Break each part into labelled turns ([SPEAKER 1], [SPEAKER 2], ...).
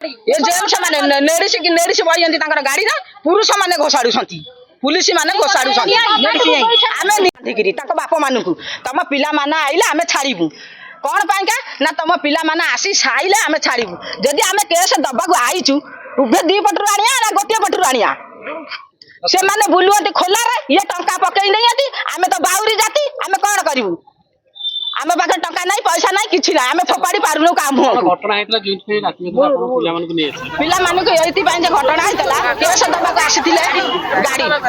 [SPEAKER 1] ଏ gents ମାନେ ନେଡ଼ିସି ନେଡ଼ିସି ବଇଛନ୍ତି ତାଙ୍କର ଗାଡିରେ, ପୁରୁଷ ମାନେ ଘୋଷାଡୁଛନ୍ତି, ପୁଲିସ ମାନେ ଘୋଷାଡୁଛନ୍ତି। ଆମେ ନିକିରି ତାଙ୍କ ବାପ ମାନଙ୍କୁ, ତମ ପିଲାମାନେ ଆଇଲେ ଆମେ ଛାଡିବୁ। କଣ ପାଇଁକା ନା ତମ ପିଲାମାନେ ଆସି ସାଇଲେ ଆମେ ଛାଡିବୁ। ଯଦି ଆମେ କେସ୍ ଦବାକୁ ଆଇଛୁ, ଉଭୟ ଦି ପଟରୁ ଆଣିବା ନା ଗୋଟିଏ ପଟରୁ ଆଣିବା? ସେମାନେ ବୁଲୁଅନ୍ତି ଖୋଲାରେ, ଇଏ ଟଙ୍କା ପକେଇ ନେଇଛନ୍ତି। ଆମେ ତ ବାଉରି ଜାତି, ଆମେ କଣ କରିବୁ? ଆମ ପାଖରେ ଟଙ୍କା ନାହିଁ, ପଇସା ନାହିଁ, କିଛି ନାହିଁ। ଆମେ ଫୋପାଡ଼ି ପାରୁନୁ କାହା ମୁହଁକୁ।
[SPEAKER 2] ଘଟଣା ହେଇଥିଲା ଯେଉଁଥିପାଇଁ ରାତି ଅଧରେ ଆପଣ ପିଲାମାନଙ୍କୁ ନେଇ ଆସିଲେ?
[SPEAKER 1] ପିଲାମାନଙ୍କୁ ଏଇଥିପାଇଁ ଯେ ଘଟଣା ହେଇଥିଲା, କେସ ଦବାକୁ ଆସିଥିଲେ ଗାଡି, ହଁ।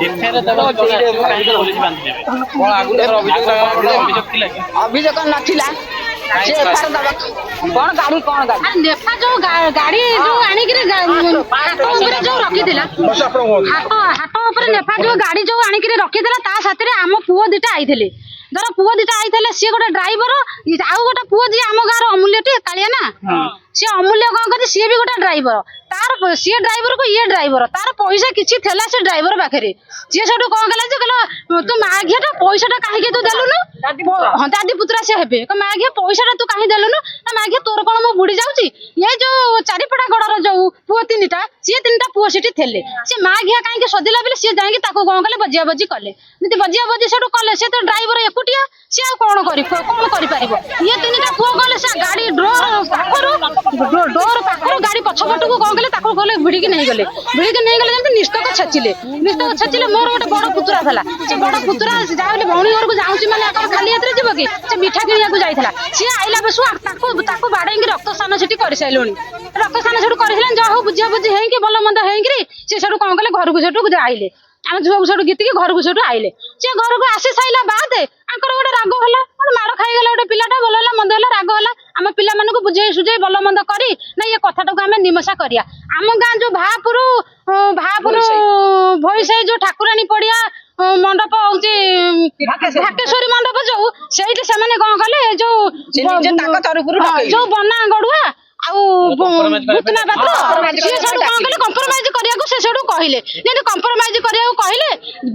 [SPEAKER 2] ଏଫଆଇଆର ଦେବାକୁ ଜଣେ ଆସିବ, କାହିଁକି ପୋଲିସ ବାନ୍ଧିଦେବେ? ଅଭିଯୋଗ ଥିଲା କି?
[SPEAKER 1] ଅଭିଯୋଗ ନଥିଲା। ସେ ଏଫଆଇଆର ଦବାକୁ କଣ ଗାଡି, କଣ ଗାଡି?
[SPEAKER 3] ଆରେ ନେଫା ଯୋଉ ଗାଡି ଯୋଉ ଆଣିକିରି ହାଟ ଉପରେ ଯୋଉ ରଖିଥିଲା, ହାଟ ଉପରେ ନେଫା ଯୋଉ ଗାଡି ଯୋଉ ଆଣିକିରି ରଖିଥିଲା, ତା ସାଥିରେ ଆମ ପୁଅ ଦିଟା ଆଇଥିଲେ। ଧର ପୁଅ ଦିଟା ଆଇଥିଲେ, ସିଏ ଗୋଟେ ଡ୍ରାଇଭର, ଆଉ ଗୋଟେ ପୁଅ ଯିଏ ଆମ ଗାଁର ଅମୂଲ୍ୟଟି କାଳିଆ ନା, ସିଏ ଅମୂଲ୍ୟ କଣ କରିଛି, ସିଏ ବି ଗୋଟେ ଡ୍ରାଇଭର। ତାର ସିଏ ଡ୍ରାଇଭରକୁ ଇଏ ଡ୍ରାଇଭର, ତାର ପଇସା କିଛି ଥିଲା ସେ ଡ୍ରାଇଭର ପାଖରେ। ସିଏ ସେଠୁ କଣ କଲା ଯେ କହିଲା, ତୁ ମା ଘିଅଟା ପଇସାଟା କାହିଁକି ତୁ ଦେଲୁନୁ? ହଁ, ଦାଦି ପୁତୁରା ସେ ହେବେ। ମା ଘିଅ ପଇସାଟା ତୁ କାହିଁ ଦେଲୁନୁ? ନା ମା ଘିଅ, ତୋର କଣ ମୁଁ ବୁଡି ଯାଉଛି? ଏ ଯୋଉ ଚାରିପଟା ଗଡର ଯୋଉ ପୁଅ ତିନିଟା, ସିଏ ତିନିଟା ପୁଅ ସେଠି ଥିଲେ। ସେ ମା ଘିଅ କାହିଁକି ସଦିଲା ବୋଲି ସିଏ ଯାଇକି ତାକୁ କଣ କଲେ, ବଜିଆ ବଜି କଲେ। ଯେମିତି ବଜିଆ ବଜି ସେଠୁ କଲେ, ସେ ତ ଡ୍ରାଇଭର ଏକୁଟିଆ, ସିଏ ଆଉ କଣ କରି କଣ କରିପାରିବ? ଇଏ ତିନିଟା ପୁଅ ଗଲେ, ସେ ଗାଡି ଡୋର ପାଖରୁ ଗାଡି ପଛ ପଟକୁ କଣ କଲେ, ତାକୁ ଗଲେ ଭିଡିକି ନେଇଗଲେ। ଭିଡିକି ନେଇଗଲେ ଯେମିତି ନିସ୍ତକ ଛେଚିଲେ, ନିସ୍ତକ ଛେଚିଲେ। ମୋର ଗୋଟେ ବଡ ପୁତୁରା ଥିଲା। ସେ ବଡ ପୁତୁରା ଯାହା ବୋଲି ଭଉଣୀ ଘରକୁ ଯାଉଛି, ମାନେ କଣ ଖାଲି ହାତରେ ଯିବ କି? ସେ ମିଠା କିଣିବାକୁ ଯାଇଥିଲା। ସିଏ ଆଇଲା ବେଶୁ ତାକୁ ବାଡେଇକି ରକ୍ତସ୍ନାନ ସେଠି କରିସାରିଲୁଣି। ରକ୍ତସ୍ନାନ ସେଠୁ କରିସାରିଲେଣି। ଯାହା ହଉ ବୁଝିଆ ବୁଝି ହେଇକି, ଭଲ ମନ୍ଦ ହେଇକିରି ସେ ସେଠୁ କଣ କଲେ, ଘରକୁ ସେଠୁ ଆଇଲେ। ଆମ ଝିଅକୁ ସେଠୁ ଗୀତିକି ଘରକୁ ସେଠୁ ଆଇଲେ। ସେ ଘରକୁ ଆସି ସାରିଲା ବାଦେ ଆଙ୍କର ଗୋଟେ ରାଗ ହେଲା, ଗୋଟେ ମାଡ଼ ଖାଇଗଲା ଗୋଟେ ପିଲାଟା। ଭଲ ହେଲା ମନ୍ଦ ହେଲା, ରାଗ ହେଲା। ଆମ ପିଲାମାନଙ୍କୁ ବୁଝେଇ ସୁଝେଇ ଭଲ ମନ୍ଦ କରି ନା ଇଏ କଥାଟାକୁ ଆମେ ନିମସା କରିବା। ଆମ ଗାଁ ଯୋଉ ଭାପୁର ଭୋଇସାହି, ଯୋଉ ଠାକୁରାଣୀ ପଡିଆ ମଣ୍ଡପ ହଉଛି, ଢାକେଶ୍ୱରୀ ମଣ୍ଡପ ଯୋଉ, ସେଇଠି ସେମାନେ କଣ କଲେ, ଯୋଉ
[SPEAKER 1] ସେ ନିଜେ ତାଙ୍କ ତରଫରୁ ଡକେଇଲେ।
[SPEAKER 3] ଯୋଉ ବନା ଗଡୁଆ ଆଉ
[SPEAKER 2] compromise କରିବା
[SPEAKER 3] ଭୂତନା ପାତ୍ର,
[SPEAKER 1] compromise
[SPEAKER 3] ସିଏ ସେଠୁ କଣ କଲେ, କମ୍ପ୍ରମାଇଜ କରିବାକୁ ସେ ସେଠୁ କହିଲେ। ଯେମିତି କମ୍ପ୍ରମାଇଜ କରିବାକୁ କହିଲେ,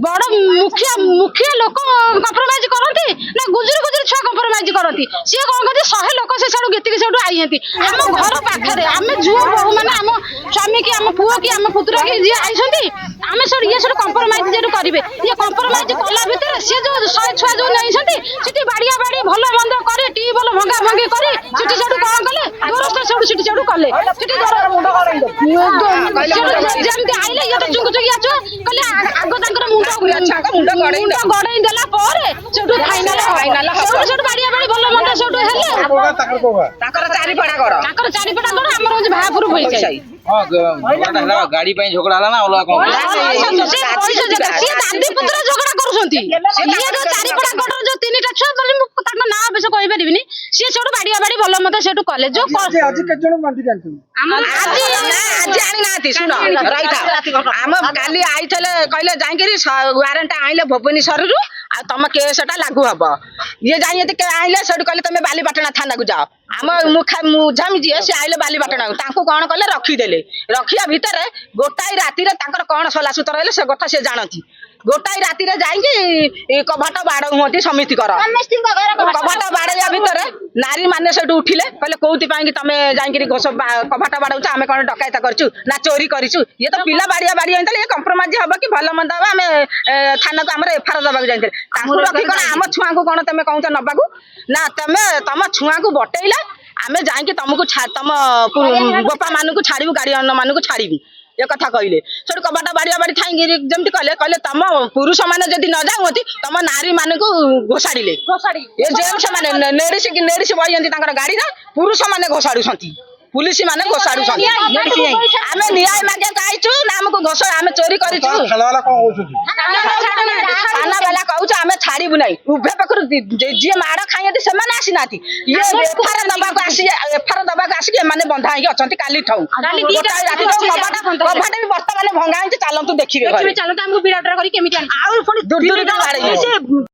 [SPEAKER 3] ବଡ ମୁଖିଆ ମୁଖିଆ ଲୋକ କମ୍ପ୍ରମାଇଜ କରନ୍ତି ନା ଗୁଜୁରି ଗୁଜୁରି ଛୁଆ କମ୍ପ୍ରମାଇଜ କରନ୍ତି? ସିଏ କଣ କରନ୍ତି, 100 ଲୋକ ସେ ସେଠୁ ଗେତିକି ସେଠୁ ଆଇଛନ୍ତି ଆମ ଘର ପାଖରେ। ଆମେ ଝିଅ ବୋହୂ ମାନେ, ଆମ ସ୍ୱାମୀ କି ଆମ ପୁଅ କି ଆମ ପୁତୁରା କି ଯିଏ ଆଇଛନ୍ତି, ଆମେ ସେଠୁ ଇଏ ସେଠୁ କମ୍ପ୍ରମାଇଜ ଯେଠୁ କରିବେ। ଇଏ କମ୍ପ୍ରମାଇଜ କଲା ଭିତରେ ସିଏ ଯୋଉ 100 ଛୁଆ ଯୋଉ ନେଇଛନ୍ତି, ସେଠି ବାଡିଆ ବାଡି ଭଲ ମନ୍ଦ କରି, ଟ୍ୟୁବଲ ଭଙ୍ଗା ଭଙ୍ଗି କରି ସେଠି ସେଠୁ କଣ କଲେ, ଦୋରସ୍ତ ସେଠୁ ସେଠି ସେଠୁ କଲେ। ସେଠି ସେଠୁ ଯେମିତି ଆଇଲେ, ଇଏ ତ ଚୁଙ୍ଗୁଚୁଙ୍ଗିଆ ଛୁଆ, କହିଲେ ଆଗ ତାଙ୍କର ମୁଣ୍ଡ
[SPEAKER 1] ଛୁଆଙ୍କ ମୁଣ୍ଡ ଗଡେଇ
[SPEAKER 3] ମୁଣ୍ଡ ଗଡେଇ ଦେଲା ପରେ ସେଠୁ ଫାଇନାଲ
[SPEAKER 1] ଫାଇନାଲ ହବ।
[SPEAKER 3] ସେଠୁ ସେଠୁ ବାଡିଆ ବାଡି ଭଲ ମନ୍ଦ ସେଠୁ ହେଲେ।
[SPEAKER 1] ତାଙ୍କର ଚାରିପଡ଼ା ଗଡ।
[SPEAKER 3] ତାଙ୍କର ଚାରିପଟା ଗଡ, ଆମର ହଉଛି ଭାପୁର ଭୋଇସାହି।
[SPEAKER 4] ହଁ, ଝଗଡ଼ାଟା ହେଲା ଗାଡି ପାଇଁ ଝଗଡ଼ା ହେଲା ନା ଅଲଗା କଣ?
[SPEAKER 3] ସେ ପଇସା ଝଗଡ଼ା, ସିଏ ଦାଦି ପୁତୁରା ଝଗଡ଼ା କରୁଛନ୍ତି। ଇଏ ଯୋଉ ଚାରିପଟା ଗଡର ଯୋଉ ତିନିଟା ଛୁଆ ବୋଲି ମୁଁ ତାଙ୍କ ନାଁ ଅବଶ୍ୟ କହିପାରିବିନି, ସିଏ ସେଠୁ ବାଡିଆ ବାଡି ଭଲ ମନ୍ଦ ସେଠୁ କଲେ ଯୋଉ
[SPEAKER 5] ଆଜି କେତେ ଜଣ ବାନ୍ଧିକି ଆଣିଛନ୍ତି?
[SPEAKER 3] ଆଜି
[SPEAKER 1] ନା, ଆଜି ଆଣିନାହାନ୍ତି। ଶୁଣ, ରହିଥା। ଆମ କାଲି ଆଇଥିଲେ, କହିଲେ ଯାଇକିରି ୱାରେଣ୍ଟ ଆଣିଲେ ଭୁବନେଶ୍ୱରରୁ ଆଉ ତମ କେସଟା ଲାଗୁ ହବ। ଇଏ ଯାଇ ଯଦି ଆଣିଲେ, ସେଠୁ କହିଲେ ତମେ ବାଲିପାଟଣା ଥାନାକୁ ଯାଅ। ଆମ ମୁଖା ମୁଝାମି ଯିଏ, ସେ ଆଇଲେ ବାଲିପାଟଣାକୁ। ତାଙ୍କୁ କଣ କଲେ, ରଖିଦେଲେ। ରଖିବା ଭିତରେ ଗୋଟାଏ ରାତିରେ ତାଙ୍କର କଣ ସଲାସୁତର ହେଲେ, ସେ କଥା ସେ ଜାଣନ୍ତି। ଗୋଟାଏ ରାତିରେ ଯାଇକି ଏ କବାଟ ବାଡ଼ ହୁଅନ୍ତି ସମିତିକର। କବାଟ ବାଡ଼େଇବା ଭିତରେ ନାରୀ ମାନେ ସେଠୁ ଉଠିଲେ। କହିଲେ, କୋଉଥିପାଇଁ କି ତମେ ଯାଇକିରି ଘୋଷ କବାଟ ବାଡ଼ଉଛ? ଆମେ କଣ ଡକାୟତ କରିଛୁ ନା ଚୋରି କରିଛୁ? ଇଏ ତ ପିଲା ବାଡିଆ ବାଡି ହେଇଥିଲେ, ଇଏ କମ୍ପ୍ରମାଇଜ ହବ କି ଭଲ ମନ୍ଦ ହବ। ଆମେ ଥାନାକୁ ଆମର ଏଫଆଇଆର ଦବାକୁ ଯାଇଥିଲେ। ତାଙ୍କୁ ରଖି କଣ ଆମ ଛୁଆଙ୍କୁ କଣ ତମେ କହୁଛ ନବାକୁ? ନା ତମେ ତମ ଛୁଆଙ୍କୁ ବଟେଇଲେ ଆମେ ଯାଇକି ତମକୁ ତମ ବୋପା ମାନଙ୍କୁ ଛାଡିବୁ, ଗାଡିଆନ ମାନଙ୍କୁ ଛାଡିବୁ, ଏ କଥା କହିଲେ। ସେଠୁ କବାଟ ବାଡିଆ ବାଡି ଥାଇକି ଯେମିତି କହିଲେ, କହିଲେ ତମ ପୁରୁଷ ମାନେ ଯଦି ନ ଯାଉଛନ୍ତି, ତମ ନାରୀ ମାନଙ୍କୁ ଘୋଷାଡିଲେ। ଏ ଜେଣ୍ଟସ ମାନେ ନେଡ଼ିସି ନେଡ଼ିସି ବଇଛନ୍ତି ତାଙ୍କର ଗାଡିରେ, ପୁରୁଷ ମାନେ ଘୋଷାଡୁଛନ୍ତି, ପୁଲିସ ମାନେ ଘୋଷାଡୁଛନ୍ତି। ଆମେ ନ୍ୟାୟ ମାଗିବାକୁ ଆଇଛୁ ନା ଆମକୁ ଘୋଷ ଆମେ ଚୋରି କରିଛୁ?
[SPEAKER 5] ଥାନାବାଲା କଣ କହୁଛନ୍ତି?
[SPEAKER 1] ଥାନା ବାଲା କହୁଛୁ ଆମେ ଛାଡିବୁ ନାହିଁ। ଉଭୟ ପାଖରୁ ଯିଏ ମାଡ ଖାଇଛନ୍ତି ସେମାନେ ଆସିନାହାନ୍ତି। ଇଏ ଏଫଆଇଆର ଦବାକୁ ଆସି, ଏଫଆଇଆର ଦବାକୁ ଆସିକି ଏମାନେ ବନ୍ଧା ହେଇକି ଅଛନ୍ତି କାଲି ଠୁ ଗୋଟାଏ ରାତି ଠୁ। କବାଟ କବାଟ ବି ବର୍ତ୍ତମାନ ଭଙ୍ଗା ହେଇଛି। ଚାଲନ୍ତୁ ଦେଖିବେ ଘରେ।
[SPEAKER 3] ଚାଲନ୍ତୁ, ଆମକୁ ବିଡ଼ାଟରା କରି କେମିତି ଆଣି
[SPEAKER 1] ଆଉ ପୁଣି ଦୂର ଦୂର ବାଡେଇବେ।